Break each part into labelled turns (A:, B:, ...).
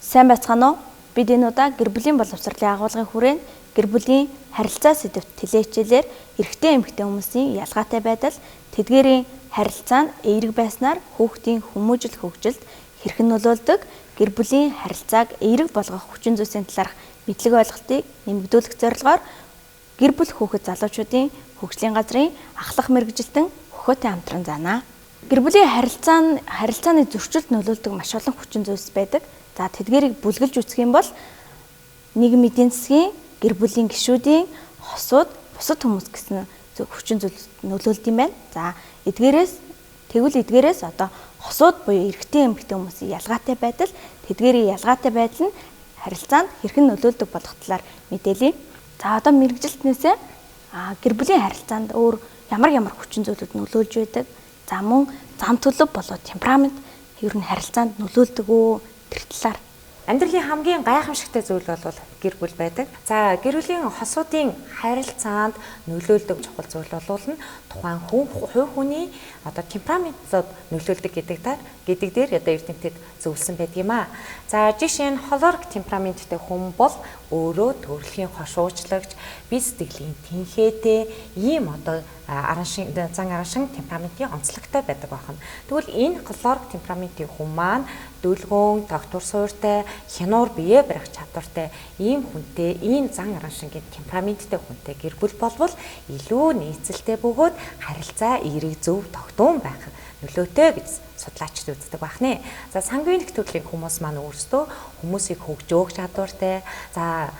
A: Сайн байцгаана уу? Бид энэ удаа гэр бүлийн боловсролын агуулгын хүрээнд гэр бүлийн харилцаа сэдэвт телехичээлээр эрэгтэй эмэгтэй хүмүүсийн ялгаатай байдал, тэдгээрийн харилцаа нь эерэг байснаар хүүхдийн хүмүүжил хөгжилд хэрхэн нөлөөлдөг, гэр бүлийн харилцааг эерэг болгох хүчин зүйлсийн талаарх мэдлэг ойлголтыг нэмэгдүүлэх зорилгоор гэр бүл хүүхэд залуучуудын хөгжлийн газрын ахлах мэргэжилтэн Хөхөөтэй хамтран заана. Гэр бүлийн харилцаа нь харилцааны зөрчилд нөлөөлдөг маш олон хүчин зүйлс байдаг. За тэдгээрийг бүлгэлж үзэх юм бол нийгэм эдийн засгийн, гэр бүлийн гишүүдийн хосууд, бусад хүмүүс гэсэн хүчин зүйл нөлөөлдөг юм байна. За эдгээрээс тэгвэл эдгээрээс одоо хосууд буюу эрэгтэй эмэгтэй хүмүүсийн ялгаатай байдал, тэдгээрийн ялгаатай байдал нь харилцаанд хэрхэн нөлөөлдөг болох талаар мэдээлье. За одоо мэргэжилтнээсээ гэр бүлийн харилцаанд өөр ямар ямар хүчин зүйлүүд нөлөөлж байдаг. За мөн зан төлөв болоо темперамент ер нь харилцаанд нөлөөлдөг үү тэр талаар.
B: Амьдралын хамгийн гайхамшигтай зүйл бол гэр бүл байдаг. За гэр бүлийн хосуудын харилцаанд нөлөөлдөг чухал зүйл бол нь тухайн хүн хувь хүний одоо темпераментод нөлөөлдөг гэдэг дээр одоо эрдэмтэд зөвлөсөн байдаг юм аа. За жишээ нь холерик темпераменттэй хүн бол өөрөө төрөлхийн хошуучлагч, бие сэтгэлийн тэнхээтэй ийм одоо араншин зан араншин темпераментийн онцлогтой байдаг байна. Тэгвэл энэ холерик темпераментийн хүн маань дүлгөөн, тогтвор суурьтай, хянуур бие барих чадвартай ийм хүнтэй, ийм зан араншингийн темпераменттэй хүнтэй гэр бүл болвол илүү нийцэлтэй бөгөөд харилцаа эерэг зөв тогтун байх нөлөөтэй гэж судлаачид үздэг байх нэ. За сангвиник төрлийн хүмүүс маань өөрсдөө хүмүүсийг хөгжөөх чадвартай, за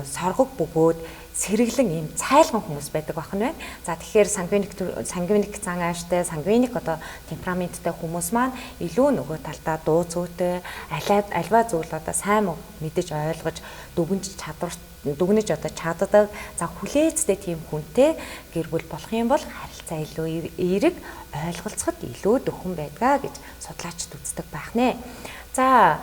B: соргог бөгөөд сэргэлэн ийм цайлган хүмүүс байдаг байх нь байна. За тэгэхээр сангвиник зан ааштай, сангвиник одоо темпераменттай хүмүүс маань илүү нөгөө талдаа дуу зүйтэй, альва зүйл одоо сайн мэдэж ойлгож дүгнж чадвар дүгнэж одоо чаддаг. За хүлээцтэй тийм хүнтэй гэр бүл болох юм бол харилцаа илүү эерэг, ойлголцоход илүү дөхөн байдгаа гэж судлаачид үздэг байх нэ. За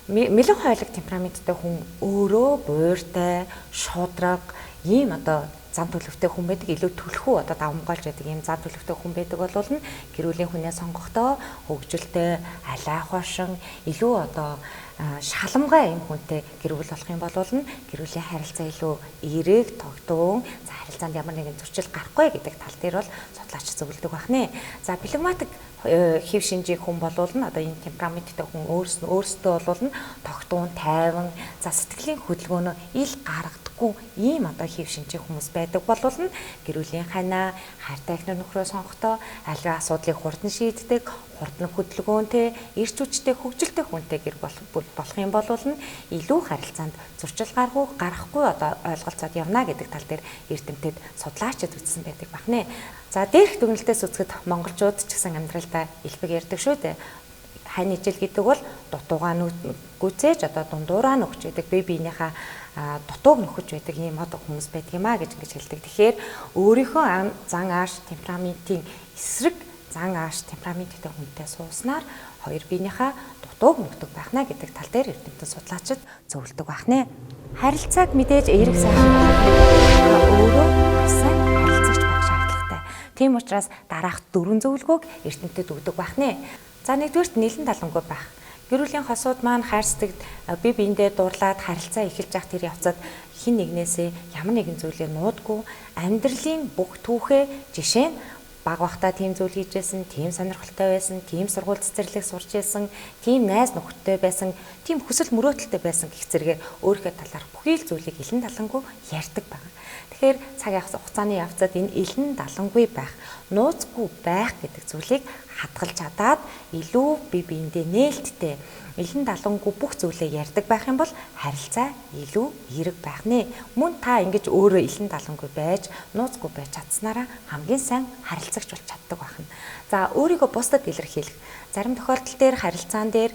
B: меланхолик темпераменттай хүн өөрөө буйртай, шудраг ийм одоо зан төлөвтэй хүн байдаг, илүү түлхүү одоо давамгайлж байдаг ийм зан төлөвтэй хүн байдаг бол нь гэр бүлийн хүнээ сонгохдоо хөгжилтэй, алай хошин, илүү одоо шаламгай ийм хүнтэй гэр бүл болох юм бол нь гэр бүлийн харилцаа илүү эерэг, тогтун, за харилцаанд ямар нэгэн зөрчил гарахгүй гэдэг тал дээр бол судлаач зөвлөдөг байх нэ. За флегматик хэв шинжийн хүн болвол нь одоо энэ темпераменттэй хүн өөрсдөө болвол нь тогтун, тайван, за сэтгэлийн хөдөлгөөнөө ил гаргадаггүй ийм одоо хэв шинжийн хүмүүс байдаг болвол нь гэр бүлийн ханаа, хайртай эхнэр нөхрөө сонгохдоо аливаа асуудлыг хурдан шийддэг, хурдан хөдөлгөөнтэй, эрч хүчтэй, хөгжилтэй хүнтэй гэр болох юм бол нь илүү харилцаанд зөрчил гарахгүй одоо ойлголцоод явна гэдэг тал дээр эрдэмтэд судлаачид үзсэн байдаг байх нэ. За дээрх дүгнэлтээс үзэхэд монголчууд ч гэсэн амьдралдаа элбэг ярьдаг шүү дээ. Хань ижил гэдэг бол дутуугаа гүцээж одоо дундуураа нөхч байдаг, бие биенийхээ дутууг нөхөж байдаг ийм одоо хүмүүс байдаг юм а гэж ингэж хэлдэг. Тэгэхээр өөрийнхөө зан ааш темпераментийн эсрэг зан ааш темпераменттэй хүнтэй сууснаар хоёр биенийхээ дутууг нөхдөг байх нэ гэдэг тал дээр эрдэмтэн судлаачид зөвлөдөг байх нэ. Харилцааг мэдээж эерэг сайхан өөрөө маш сайн харилцагч байх шаардлагатай. Тийм учраас дараах дөрвөн зөвлөгөөг эрдэмтэд өгдөг байх нэ. За нэгдүгээрт нэлэн талангүй байх. Гэр бүлийн хосууд маань хайр сэтгэл бие биендээ дурлаад харилцаа эхэлж явах тэр явцад хэн нэгнээсээ ямар нэгэн зүйлээ нуудгүй амьдралын бүх түүхээ, жишээ нь баг багтаа тийм зүйл хийжсэн, тийм сонирхолтой байсан, тийм сургууль цэцэрлэг сурч байсан, тийм найз нөхдөдтэй байсан, тийм хүсэл мөрөөдөлтэй байсан гэх зэрэгээр өөрийнхөө талаарх бүхий л зүйлийг илэн далангүй ярьдаг байна. Тэгэхээр цаг хугацааны явцад энэ илэн далангүй байх, нууцгүй байх гэдэг зүйлийг хадгалж чадаад илүү бие биендээ нээлттэй, илэн далангүй бүх зүйлээ ярьдаг байх юм бол харилцаа илүү эерэг байх нэ. Мөн та ингэж өөрөө илэн далангүй байж, нууцгүй байж чадсанараа хамгийн сайн харилцагч болж чаддаг байх нь. За өөрийгөө бусдад илэрхийлэх. Зарим тохиолдол дээр харилцаан дээр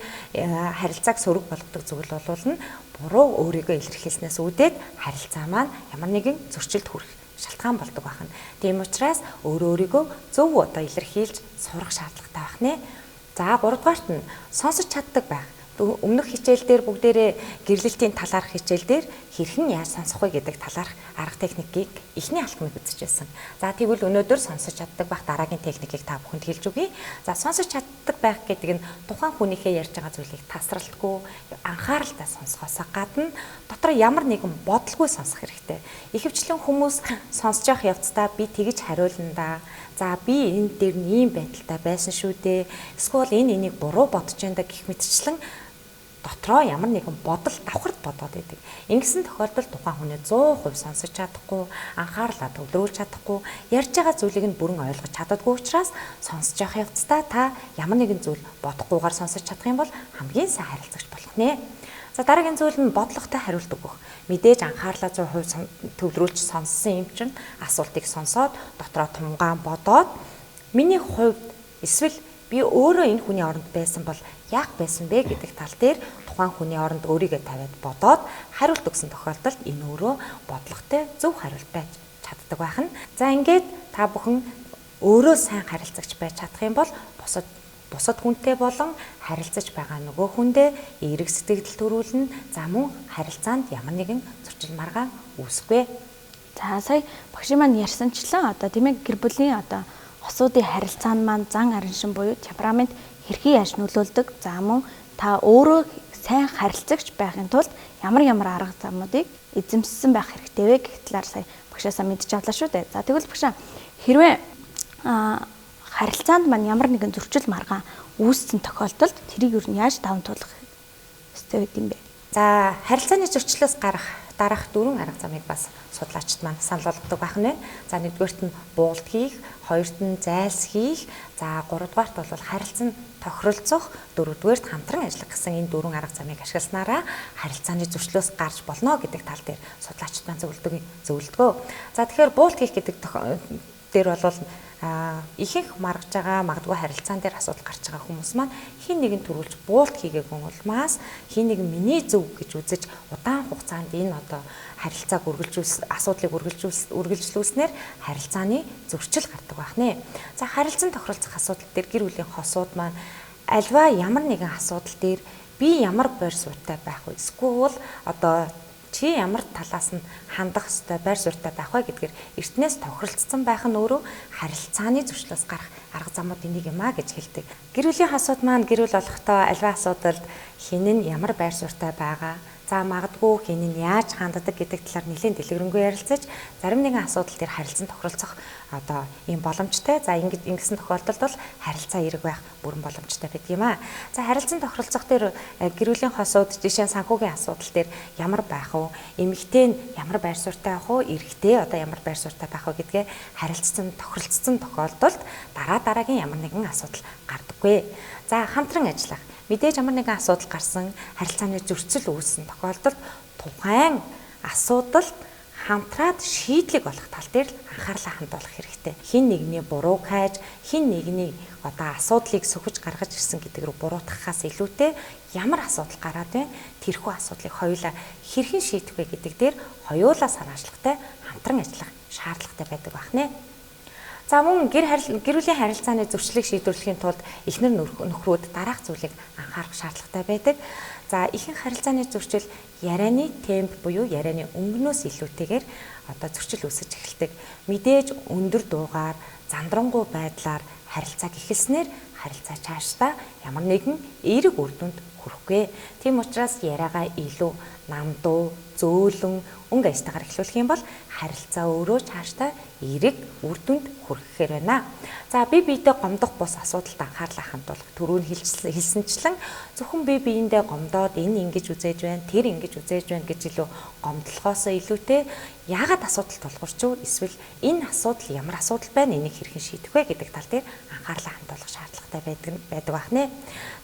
B: харилцааг сөрөг болгодог зүйл бол нь буруу өөрийгөө илэрхийлснээс үүдээд харилцаа маань ямар нэгэн зөрчилд хүрэх шалтгаан болдог байх нь. Тийм учраас өөрөө өөрийгөө зөв одоо илэрхийлж сурах шаардлагатай байх нэ. За гуравдугаарт нь сонсож чаддаг байх. Өмнөх хичээл дээр бүгдээрээ гэрлэлтийн талаарх хичээл дээр хэрхэн яаж сонсох вэ гэдэг талаарх арга техникийг эхний алхмыг үзчихсэн. За тэгвэл өнөөдөр сонсож чаддаг байх дараагийн техникийг та бүхэнд хэлж өгье. За сонсож чаддаг байх гэдэг нь тухайн хүнийхээ ярьж байгаа зүйлийг тасралтгүй анхааралтай сонсохоос гадна дотор ямар нэгэн бодолгүй сонсох хэрэгтэй. Ихэвчлэн хүмүүс сонсож явах явцдаа би тэгж хариулна да. За би энэ дээр нь ийм байдалтай байсан шүү дээ. Эсвэл энэ энийг буруу бодож байна да гэх мэтчлэн дотроо ямар нэгэн бодол давхарт бодоод байдаг. Ингэсэн тохиолдолд тухайн хүний 100% сонсож чадахгүй, анхаарлаа төвлөрүүлж чадахгүй, ярьж байгаа зүйлийг нь бүрэн ойлгож чаддаггүй учраас сонсож явах явцдаа та ямар нэгэн зүйл бодохгүйгээр сонсож чадах юм бол хамгийн сайн харилцагч болох нэ. За дараагийн зүйл нь бодлоготой хариулт өгөх. Мэдээж анхаарлаа 100% төвлөрүүлж сонссон юм чинь асуултыг сонсоод дотроо тунгаан бодоод миний хувьд эсвэл би өөрөө энэ хүний оронд байсан бол яах байсан бэ гэдэг тал дээр тухайн хүний оронд өөрийгөө тавиад бодоод хариулт өгсөн тохиолдолд энэ өөрөө бодлоготой зөв хариулт байж чаддаг байх нь. За ингээд та бүхэн өөрөө сайн харилцагч байж чадах юм бол бусад хүнтэй болон харилцаж байгаа нөгөө хүндээ эерэг сэтгэл төрүүлнэ. За мөн харилцаанд ямар нэгэн зөрчил маргаан үүсэхгүй.
A: За сая багшийн маань ярьсанчлан одоо тийм ээ гэр бүлийн одоо хосуудын харилцаан маань зан араншин буюу темперамент хэрхэн яаж нөлөөлдөг. За мөн та өөрөө сайн харилцагч байхын тулд ямар ямар арга замуудыг эзэмссэн байх хэрэгтэй вэ гэх талаар сая багшаасаа мэдж авлаа шүү дээ. За тэгвэл багшаа хэрвээ харилцаанд маань ямар нэгэн зөрчил маргаан үүссэн тохиолдолд тэрийг юу яаж даван туулах ёстой байд юм бэ?
B: За харилцааны зөрчлөөс гарах дараах дөрвөн арга замыг бас судлаачид маань санал болгодог байх нь байна. За нэгдүгээрт нь буулт хийх, хоёрт нь зайлс хийх, за гуравдугаарт бол харилцан тохиролцох, дөрөвдүгээрт хамтран ажиллах гэсэн энэ дөрвөн арга замыг ашигласнараа харилцааны зөрчлөөс гарч болно гэдэг тал дээр судлаачид маань зөвлөдөг. За тэгэхээр буулт хийх гэдэг дээр бол ихэнх маргаж байгаа магадгүй харилцаан дээр асуудал гарч байгаа хүмүүс маань хин нэгэн төрүүлж буулт хийгээгүй улмаас хин нэгэн миний зөв гэж үзэж удаан хугацаанд энэ одоо харилцааг асуудлыг үргэлжлүүлснээр харилцааны зөрчил гардаг байх нэ. За харилцан тохиролцох асуудал дээр гэр бүлийн хосууд маань альва ямар нэгэн асуудал дээр би ямар байр суурьтай байх вэ? Эсвэл одоо чи ямар талаас нь хандах ёстой байр суурьтай байх вэ гэдгээр эртнээс тохиролцсон байх нь өөрөө харилцааны зөрчлөөс гарах арга замуудын нэг юм а гэж хэлдэг. Гэр бүлийн хосууд маань гэр бүл болохдоо альва асуудалд хэн нь ямар байр суурьтай байгаа, за магадгүй хэн нь яаж ханддаг гэдэг талаар нэлээд дэлгэрэнгүй ярилцаж зарим нэгэн асуудал дээр харилцан тохиролцох одоо ийм боломжтой. За ингэсэн тохиолдолд бол харилцаа эерэг байх бүрэн боломжтой байдаг юм а. За харилцан тохиролцох дээр гэр бүлийн хосууд жишээ нь санхүүгийн асуудал дээр ямар байх вэ? Эмэгтэй нь ямар байр суурьтай байх вэ? Эрэгтэй одоо ямар байр суурьтай байх вэ гэдгээ харилцан тохиролцсон тохиолдолд дараа дараагийн ямар нэгэн асуудал гардаггүй. За хамтран ажиллах. Мэдээж ямар нэгэн асуудал гарсан, харилцааны зөрчил үүссэн тохиолдолд тухайн асуудалд хамтраад шийдлийг олох тал дээр л анхаарлаа хандуулах хэрэгтэй. Хин нэгний бурууг хайж, хин нэгний одоо асуудлыг сөхөж гаргаж ирсэн гэдэг рүү буруутгахаас илүүтэй ямар асуудал гараад байна, тэрхүү асуудлыг хоёулаа хэрхэн шийдэх вэ гэдэг дээр хоёулаа санаачлагтай хамтран ажиллах шаардлагатай байдаг байх нэ. За мөн гэр бүлийн харилцааны зөрчлийг шийдвэрлэхийн тулд эхнэр нөхрүүд дараах зүйлийг анхаарах шаардлагатай байдаг. За ихэнх харилцааны зөрчил ярианы темп буюу ярианы өнгөнөөс илүүтэйгээр одоо зөрчил үүсэж эхэлдэг. Мэдээж өндөр дуугаар, зандрангуй байдлаар харилцааг эхэлснээр харилцаа цаашдаа ямар нэгэн эерэг үр дүнд хүрэхгүй. Тийм учраас яриагаа илүү намдуу, зөөлөн, өнгө аястайгаар эхлүүлэх юм бол харилцаа өөрөө цаашдаа эерэг үр дүнд хүрэхээр байна. За бие биедээ гомдох бус асуудалд анхаарлаа хандуулах. Түрүүн хэлсэнчлэн зөвхөн бие биендээ гомдоод энэ ингэж үзээж байна, тэр ингэж үзээж байна гэж илүү гомдлохоос илүүтэй яагаад асуудал тулгарч юу? Эсвэл энэ асуудал ямар асуудал байна? Энийг хэрхэн шийдэх вэ гэдэг тал дээр анхаарлаа хандуулах шаардлагатай байдаг байх нэ.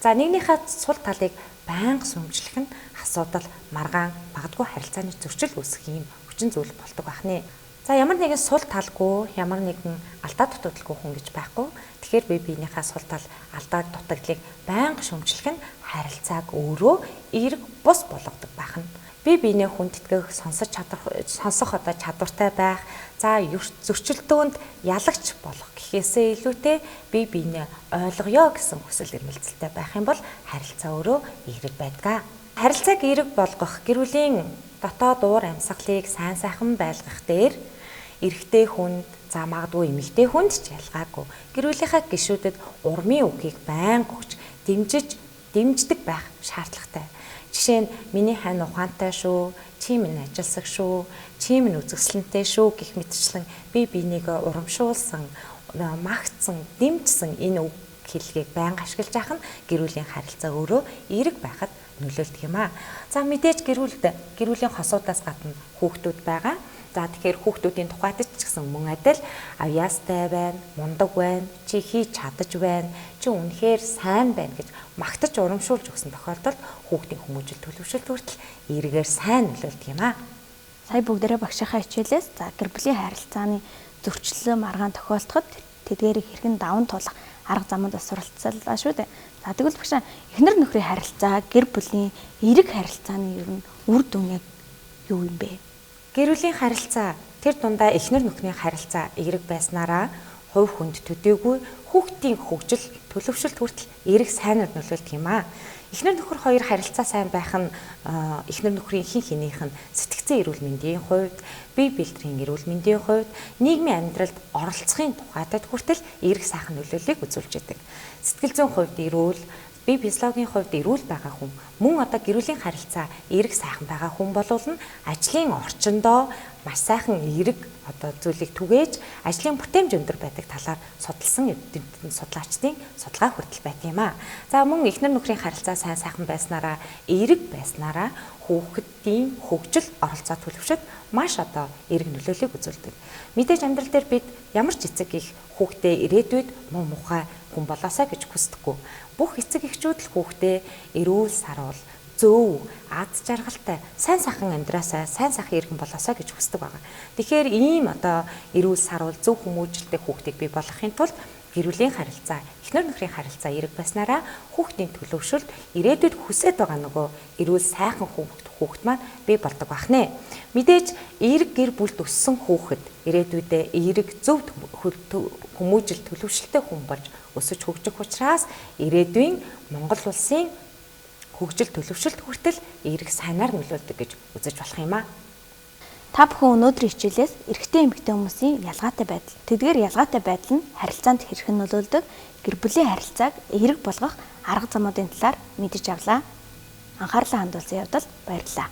B: За нэгнийхээ сул талыг байнга сүмжлэх нь асуудал, маргаан, магадгүй харилцааны зөрчил үүсгэх юм хүчин зүйл болдог байх нэ. За ямар нэгэн сул талгүй, ямар нэгэн алдаа дутагдalгүй хүн гэж байхгүй. Тэгэхээр бие биенийхээ сул тал, алдаа дутагдлыг байнга шүмжлэх нь харилцааг өөрөө эерэг бус болгодог байх нь. Бие биенээ хүндэтгэх, сонсож чадах, сонсох одоо чадвартай байх, за зөрчилдөөнд ялагч болох гэхээсээ илүүтэй бие биенээ ойлгоё гэсэн хүсэл эрмэлзэлтэй байх юм бол харилцаа өөрөө эерэг байдаг. Харилцааг эерэг болгох, гэр бүлийн дотоод уур амьсгалыг сайн сайхан байлгах дээр эрэгтэй хүнд, за магадгүй эмэгтэй хүнд ч ялгаагүй гэр бүлийнхаа гишүүдэд урмын үгийг байнга өгч дэмждэг байх шаардлагатай. Жишээ нь миний хань ухаантай шүү, чи минь ажилсаг шүү, чи минь үзэсгэлэнтэй шүү гэх мэтчлэн бие биенийгээ урамшуулсан, магтсан, дэмжсэн энэ үг хэллэгийг байнга ашиглаж явах нь гэр бүлийн харилцаа өөрөө эерэг байхад нөлөөлдөг юм аа. За мэдээж гэр бүлийн хосуудаас гадна хүүхдүүд байгаа. За тэгэхээр хүүхдүүдийн тухайд ч гэсэн мөн адил авьяастай байна, мундаг байна, чи хийж чадаж байна, чи үнэхээр сайн байна гэж магтаж урамшуулж өгсөн тохиолдолд хүүхдийн хүмүүжил төлөвшөлт хүртэл эргээр сайн нөлөөлдөг юм аа.
A: Сая бүгдээрээ багшийнхаа хичээлээс за гэр бүлийн харилцааны зөрчлөн маргаан тохиолдоход тэдгээрийг хэрхэн даван туулах арга замуудаас суралцлаа шүү дээ. За тэгвэл багшаа эхнэр нөхрийн харилцаа, гэр бүлийн эерэг харилцааны ер нь үр дүн яг юу юм бэ?
B: Гэр бүлийн харилцаа тэр дундаа эхнэр нөхрийн харилцаа эерэг байснараа хувь хүнд төдийгүй хүүхдийн хөгжил төлөвшөлт хүртэл эерэг сайнаар нөлөөлдөг юм аа. Эхнэр нөхөр хоёр харилцаа сайн байх нь эхнэр нөхрийн хин хинийх нь сэтгцэн эрүүл мэндийн хувьд, бие бэлтгэлийн эрүүл мэндийн хувьд, нийгмийн амьдралд оролцохын тухайд хүртэл эерэг сайхан нөлөөллийг үзүүлж байдаг. Сэтгэл зүйн хувьд эрүүл, бие физиологийн хувьд эрүүл байгаа хүн, мөн одоо гэр бүлийн харилцаа эерэг сайхан байгаа хүн болвол нь ажлын орчиндөө маш сайхан эерэг одоо зүйлийг түгээж ажлын бүтээмж өндөр байдаг талаар судалсан эрдэмтэн судлаачдын судалгаа хүртэл байдаг юм аа. За мөн эхнэр нөхрийн харилцаа сайн сайхан байснараа, эерэг байснараа хүүхдийн хөгжил оролцоо төлөвшөд маш одоо эерэг нөлөөллийг үзүүлдэг. Мэдээж амьдрал дээр бид ямар ч эцэг их хүүхдээ ирээдүйд муу мухай хүн болоосай гэж хүсдэггүй. Бүх эцэг эхчүүд л хүүхдээ эрүүл саруул, зөв, аз жаргалтай, сайн сайхан амьдраасай, сайн сайхан иргэн болоосай гэж хүсдэг байгаа. Тэгэхээр ийм одоо эрүүл саруул, зөв хүмүүжлэлтэй хүүхдийг бий болгохын тулд гэр бүлийн харилцаа, эхнэр нөхрийн харилцаа эерэг байснараа хүүхдийн төлөвшөлт ирээдүйд хүсээд байгаа нөгөө эрүүл сайхан хүүхд маань бий болдог байх нэ. Мэдээж эерэг гэр бүлд өссөн хүүхэд ирээдүйдээ эерэг зөв хүмүүжил төлөвшөлттэй хүн болж өсөж хөгжих учраас ирээдүйн Монгол улсын хөгжил төлөвшөлт хүртэл эерэг сайнаар нөлөөлдөг гэж үзэж болох юм аа.
A: Та бүхэн өнөөдрийн хичээлээс эрэгтэй эмэгтэй хүмүүсийн ялгаатай байдал, тэдгээр ялгаатай байдал нь харилцаанд хэрхэн нөлөөлдөг, гэр бүлийн харилцааг эерэг болгох арга замуудын талаар мэдэж авлаа. Анхаарлаа хандуулсан явдалд баярлалаа.